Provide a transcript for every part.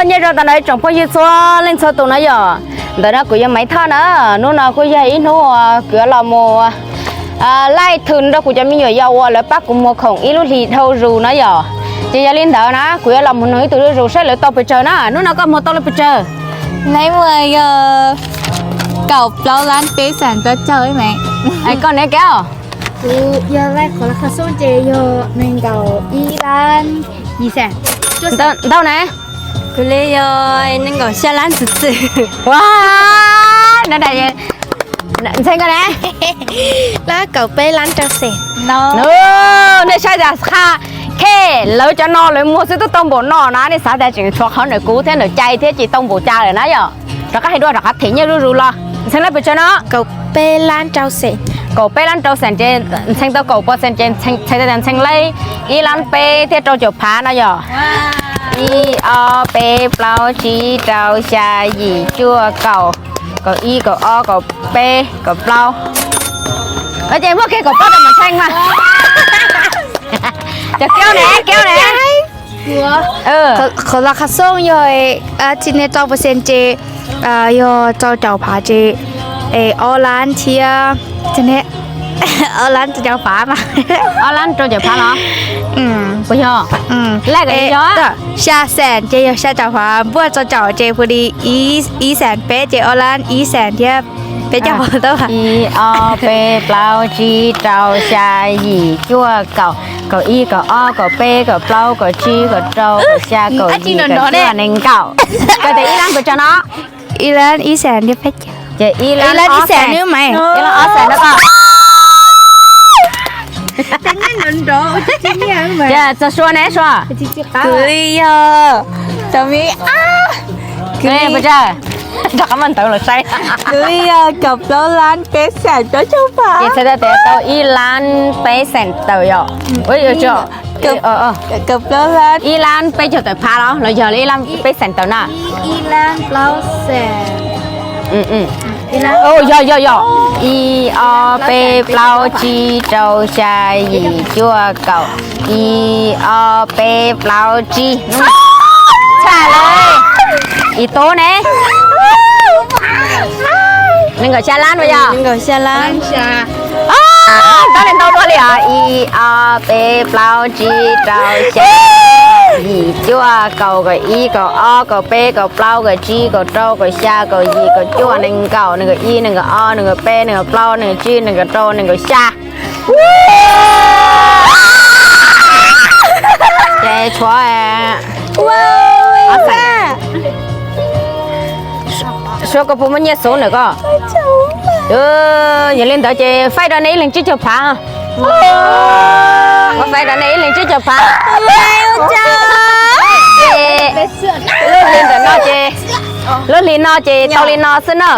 Nyob zoo tag nrho ib tsoom phooj ywg txhua leej txhua tus na yom. Ntawm no kuv yog Maiv Thoj na, hnub no kuj yog ib hnub kuv yuav los mus laij thw rau kuv cov me nyuam yaus uas lawv pab kuv muag khoom ib lub hlis dhau zus na yom. Ces yog li ntawd na kuv yuav los mus noog ib tug zuj zus saib lawv tau pes tsawg na. Hnub no koj muag tau lub pes tsawg? Neb muag yog kaum plaub lab peb xees plaub caug me. Koj ne Kev? Kuv yog laij qhov lab qhov xooj ces yog nees nkaum ib lab yim xees. Ntau na. Kuv li yog nees nkaum xya lab txwm txwm. Ua, no, Ntxhee koj ne? Lab kaum peb lab rau xees. Nej saib tas qha, khej lawv cov no lawv muag xwb twb tau npaum no na, nej xav tas tseem tshuav qhov ntawm kuv thiab ntawm Cai thiab ces tau npaum cas lawm na yom. Rov qab hais dua rov qab them nyiaj zuj zus los. Ntxhee lab pes tsawg no? Kaum peb lab rau xees. Kaum peb lab rau xees ces Ntxhee tau kaum pua xees ces txhais tau tias Ntxhee laij ib lab peb thiab rau caum phav no yom. Ib, ob, peb, plaub, tsib, rau, xya, yim, cuaj, kaum, kaum ib, kaum ob, kaum peb, kaum plaub. Ces muab kiag kaum plaub rau Ntxhee mas. Cov kiaub ne, kiaub ne. Qhov lab qhov xooj yog tsis niaj rau pua xees ces yog rau caum phav ces ob lab thiab, ob lab rau caum phav mas. Ob lab rau caum phav los? Puas yog? Xya xees ces yog xya caum phav, npuaj rau caum ces pua li ib xees peb ces ob lab ib xees thiab peb caug phav tau. Ib, ob, peb, plaub, tsib, rau, xya, yim, cuaj, kaum, kaum ib, kaum ob, kaum peb, kaum plaub, kaum tsib, kaum rau, kaum xya, kaum yim, kaum cuaj, nees nkaum. Koj tias ib lab pes tsawg no? Ib lab ib xees thiab peb caug. Ces ib lab ib xees no mas. Ib lab ob xees no koj. Ces txog Sua ne Sua? Kuv li yog cov me, kuv li, rov qab muab ntawv los saib. Kuv li yog kaum plaub lab peb xees plaub caug phav. Ces txhais tau tias tau ib lab peb xees tawm yom. Kaum plaub lab. Ib lab peb caug tawm phav los los yog li ib lab peb xees tawm na? Ib lab plaub xees. Yog yog yog. Ib, ob, peb, plaub, tsib, rau, xya, yim, cuaj, kaum. Ib, ob, peb, plaub, tsib. Tshaj lawm. Ib tub ne? Nees nkaum xya lab puas yog? Tab li ntau dua li os. Ib, ob, peb, plaub, tsib, rau, xya, yim, cuaj, kaum, kaum ib, kaum ob, kaum peb, kaum plaub, kaum tsib, kaum rau, kaum xya, kaum yim, kaum cuaj, nees nkaum, nees nkaum ib, nees nkaum ob, nees nkaum peb, nees nkaum plaub, nees nkaum tsib, nees nkaum rau, nees nkaum xya. Ces tshuav ob xees. Sua koj puas muaj nyiaj xov ntawm koj? Yog li ntawd ces faib rau nej ib leeg tsib caug phav. Faib rau nej ib leeg tsib caug phav. Ces lub hli ntawm no ces, lub hli no ces tau li no xwb na.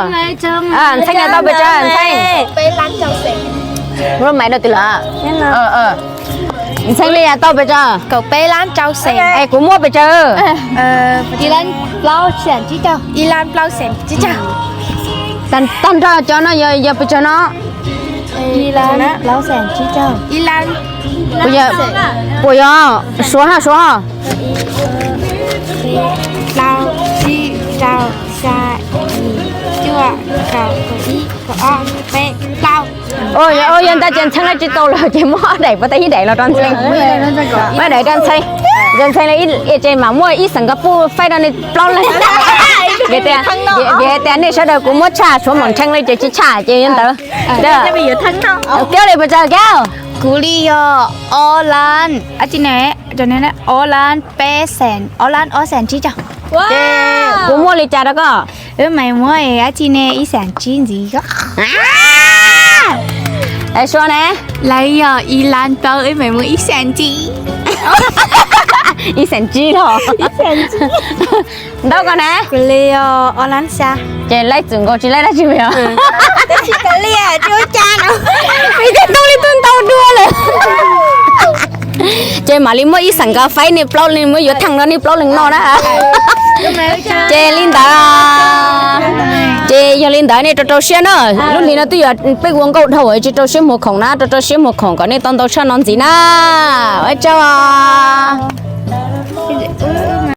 Ntxhee tau pes tsawg Ntxhee? Lub maiv rau twg lawm? Ntxhee li tau pes tsawg? Kaum peb lab rau xees. Es kuv muab pes tsawg? Ib lab plaub xees tsib caug. Ib lab plaub xees tsib caug. Tag nrho cov no yog pes tsawg no? Ib lab plaub xees tsib caug. Ib lab puas yog? Suav hab suav. Plaub tsib rau xya yim cuaj kaum kaum ib kaum ob peb plaub. Yog ntawd ces Ntxhee lawv tsis tau lawm ces muab ob daim puas tau ib daim los rau Ntxhee. Ob daim rau Ntxhee. Ces Ntxhee lawv ces mam muaj ib xeem nkawd puj faib rau nej plaub leeg. Vim tias nej sawv daws kuv muab tshaj tshuav Maum Ntsheej li ces tsis tshaj ces yog ntawd. Kiab li puas tsawg Kiab? Kuv li yog ob lab, ob lab peb xeem, ob lab ob xeem tsib caug. Ces kuv muab li cas rau koj? Wb mas muab dab tsi ne ib xeem tsib ntxiv. Es Sua ne? Lawv yog ib lab plaub wb mas muab ib xeem tsib. Ib xeem tsib los? Ntau koj ne? Kuv li yog ob lab xya. Ces laib txwm nkaus tsis laib dab tsi li os. Tab sis kav liam tsis ua cas no. Vim tias tau li tub ntau dua lawm. Ces mam li muab ib xeem nkawd faib nej plaub leeg, muab yuav theej rau nej plaub leeg noj na. Ces li ntawd, ces yog li ntawd nej rau rau siab na. Lub hli no twb yog peb ua nkauj dhau tsis rau siab muag khoom na, rau rau siab muag khoom kom nej tau ntau tshaj no ntxiv na. Ua tsaug os.